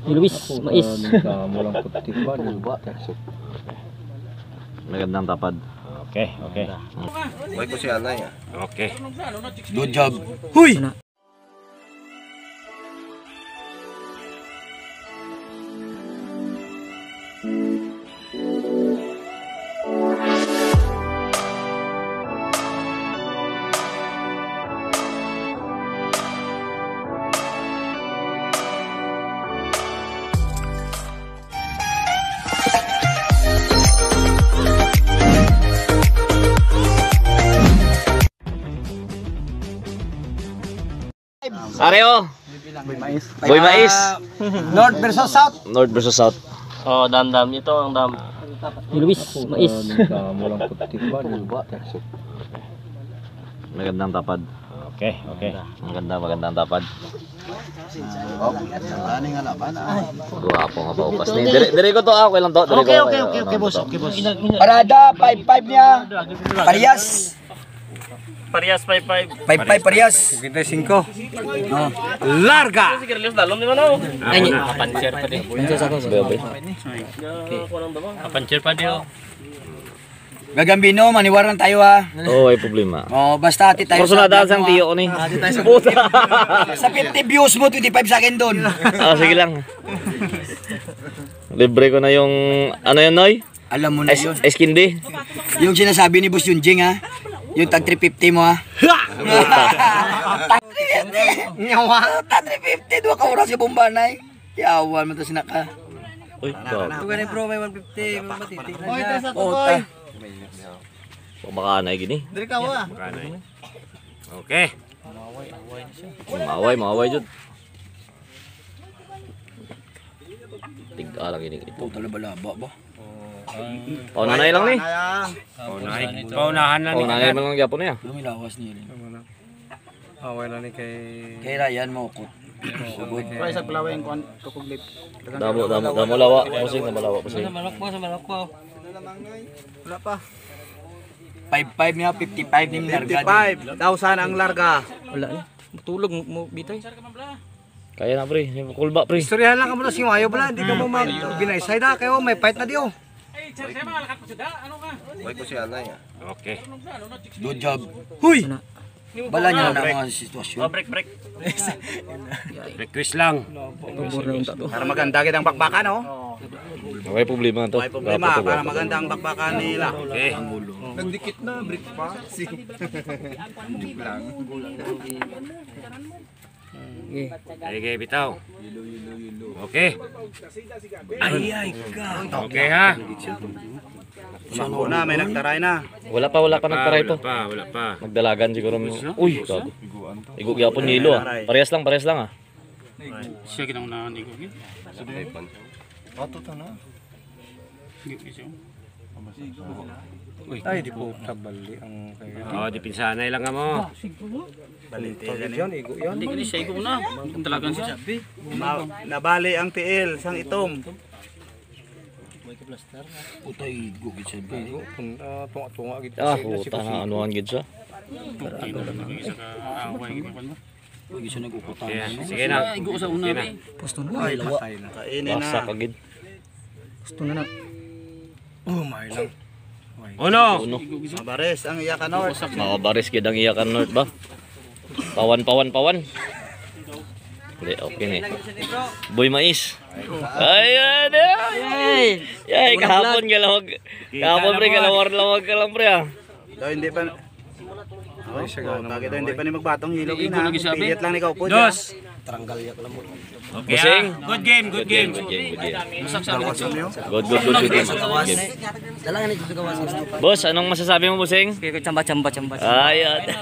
Luis, mais. Magandang tapad. Okay, okay. May ko si Anay ah. Okay. Good job. Huy! Areo. Boy Mais. North versus South. North versus South. Oh, dam dam ito ang dam. Luis, mais. Magandang tapad. Okay, okay. Maganda, magandang tapad. Guwapo nga pa upas ni. Dire, dire ko to ah, okay lang to. Dire okay, okay, okay, okay, boss. Okay, boss. Parada, 5-5 niya. Parehas. Parehas 5-5. 5-5 parehas. 55. No. Larga! Sigarilyos dalom di man ako. Ay, pancher pa di. Pancher sa ko. Pancher pa di oh. Gagambino, maniwaran tayo ah. Oh, ay problema. Oh, basta ati tayo. Kurso na daan sang tiyo ko ni. Puta. Sa 50 views mo, 25 sa akin doon. Ah, sige lang. Libre ko na yung ano yun, Noy? Alam mo na yun. Ice candy. Yung sinasabi ni Boss Yunjing ha. Yung tag 350 mo ha. Tag 350. Nyawa. Tag 350. Dua ka oras yung bombanay. Yawan mo to sinaka. Uy, gago. Bro, may 150. Oy, tas Baka anay gini. Okay. Maaway, maaway jud. Tig-a lang gini ito. Puta laba-laba ba? Paunanay lang ni. Paunahan. Paunahan lang ni. Paunanay man lang gyapon niya. Lumilawas niya rin. Away lang ni kay Kay Ryan maukot. Sugod. Damo, damo, damo lawa. Pusing, damo lawa, pusing. Wala pa. 5-5 niya, 55 ni larga. 55,000 ang larga. Wala ni. Matulog mo bitay. Kaya na pre, kulba pre. Istoryahan lang ka muna si Mayo bala, hindi ka mo mag binaysay na kayo may fight na diyo. Okay. Good job. Huy! Bala niya na mga sitwasyon. Oh, break break. Request lang. Para maganda kitang bakbakan oh. Okay, problema to. May problema para maganda ang bakbakan nila. Okay. Nagdikit na break pa. Sige, bitaw. Okay. Ay, ay, ka. Okay ha. Tumakbo na, may nagtaray na. Wala pa nagtaray to. Wala pa, wala pa. Nagdalagan siguro. Uy, gago. Igo gyapon nilo ah. Parehas lang ah. Siya ginang na ni Gugin. Ay, di po tabali ang kayo. Oh, di pinsanay lang mo. Yan, igo yan. Hindi kini siya igo na. Talagang siya. Nabali ang tiil sang itom. Puta, igo. Gid siya. Igo, tunga-tunga gid. Ah, puta na anuhan gid siya. Isa ka away gid ba? Uy, gid siya nag-ukutan. Okay, sige na. Igo sa una Sige na. eh. Ay, lawa. Kainin Basa na. ka gid. Oh my lang. Uno. Uno. Mabares ang iyakan North. Makabaris gid ang iyakan North ba? Pawan, pawan, pawan. Hindi, okay na eh. Boy Mais. Ayan, ay. Ay, kahapon galawag. Kahapon pre, galawar-lawag ka lang pre ah. Daw hindi pa. Oh, bakit daw hindi pa ni magbatong hilog Igo ina. lagi sabi. Pilit lang ni kaupo. Dos. Okay Busing. ah. Good game, good game. Good game, good game. Usak sa akin. Good, good, good, good game. Good game. Boss, anong masasabi mo, Busing? Chamba chamba chamba. Ayan.